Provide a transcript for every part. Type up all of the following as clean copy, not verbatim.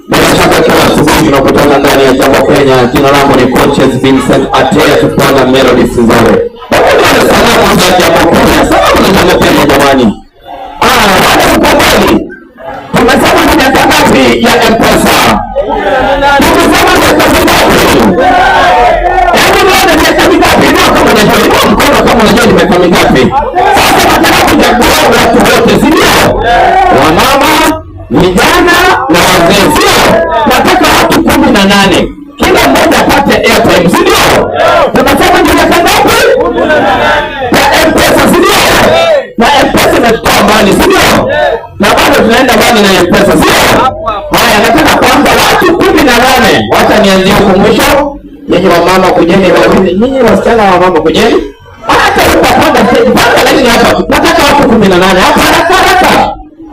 Bila shaka kila asubuhi tunakutana ndani ya Jambo Kenya. Jina langu ni Coaches Vincent Atea, tukiwa Melody Sizore. Salamu za Jambo Kenya, salamu za Jambo Kenya jamani. Ah, bado tuko mbali. Tumesema ni miaka ngapi ya M-Pesa? Tumesema miaka mingapi? Hebu nione miaka mingapi? Inua kama unajua, inua mkono kama unajua ni miaka mingapi. Sasa nataka kuchagua watu wote, si ndio? Wamama, vijana na wazee, sio? Nataka watu 18, kila mmoja apate airtime, si ndio? Tunasema ni miaka ngapi ya M-Pesa, si ndio? Na M-Pesa inatutoa mbali, si ndio? Na bado tunaenda mbali na M-Pesa, sio? Haya, nataka kwanza watu 18. Wacha nianzie huko mwisho. Nyinyi wamama kujeni, wawili, nyinyi wasichana wa mama kujeni. Hata utapanda stage, panda laini hapa. Nataka watu 18 hapa, haraka haraka.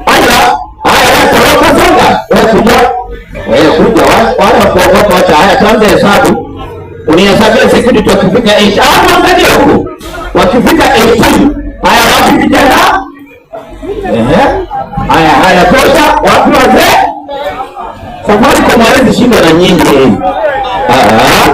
Haya, haya, wewe toroka songa. Wewe kuja. Wewe kuja, wale wa kuogopa wacha. Haya, tuanze hesabu. Unihesabia sekundi tukifika 8. Hapo angalia huku. Wakifika 18. Haya, wapi vijana? Ehe. Haya, haya, tosha. Wapi wazee? Safaricom hawezi shindwa na nyinyi. Ah.